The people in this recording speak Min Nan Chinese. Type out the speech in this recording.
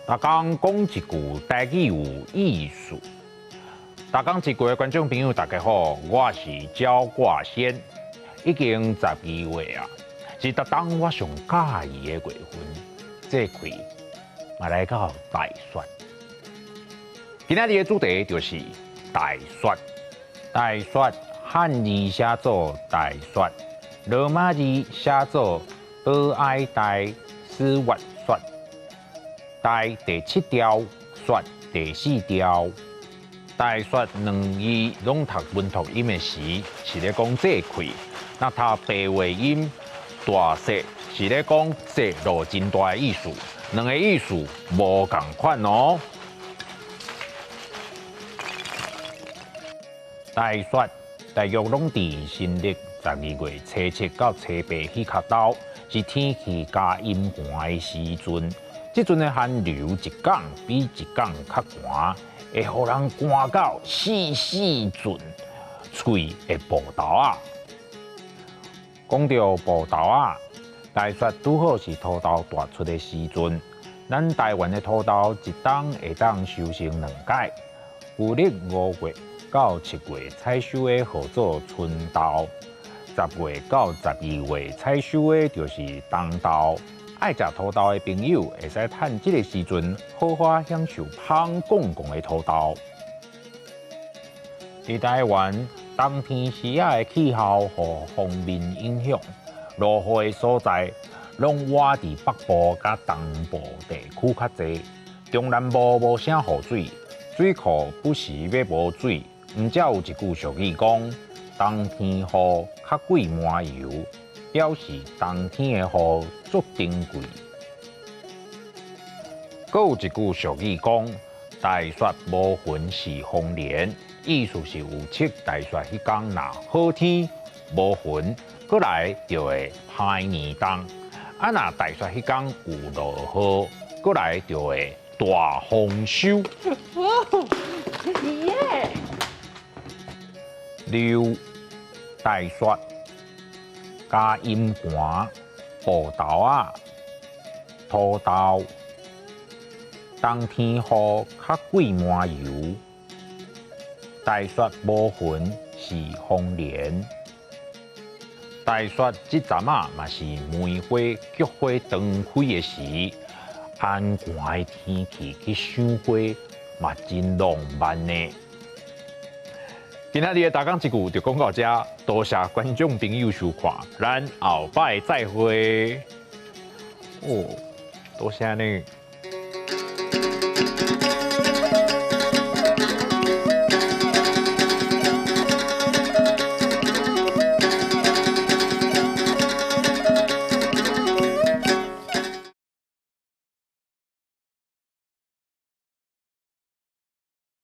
逐工講一句台語有意思。逐工一句的觀眾朋友，大家好，我是焦掛先，已經12月啊，是逐冬我上佮意的月份，這季嘛來到大雪。今仔日的主題就是大雪。大雪漢字寫做大雪，羅馬字寫做悲哀大斯月雪。大第七調，雪第四調。大雪兩字攏讀文讀音的時，是咧講節氣；若讀白話音，大雪是咧講雪落真大的意思。兩个意思無仝款哦。大雪大約攏佇新曆12月初七到初八彼跤晝，是天氣加陰寒的時陣。這陣的寒流一工比一工較寒，會予人寒到死死陣，喙會爆豆仔。講著爆豆仔，大雪拄好是土豆大出的時陣。咱台灣的土豆一冬會當收成兩擺，舊曆5月到7月採收的號做春豆，10月到12月採收的就是冬豆。愛食土豆的朋友，會使趁這個時陣好好享受芳貢貢的土豆。佇台灣，冬天時仔的氣候予鋒面影響，落雨的所在攏倚佇北部佮東部地區較濟，中南部無啥雨水，水庫不時欲無水。毋才有一句俗語講：冬天雨較過麻油。表示冬天的雨足珍貴。閣有一句俗語講：大雪無雲是豐年，意思是預測大雪彼工若好天無雲，過來就會歹年冬；啊，若大雪彼工有落雨，過來就會大豐收。耶！六大雪。加陰寒，爆豆仔，土豆，冬天雨較過麻油，大雪無雲是豐年。大雪這陣仔嘛是梅花、菊花當開的時，按寒的天氣去賞花嘛真浪漫呢。今仔日的逐工一句就講到這，多謝觀眾朋友收看，咱後擺再會。哦，多謝你。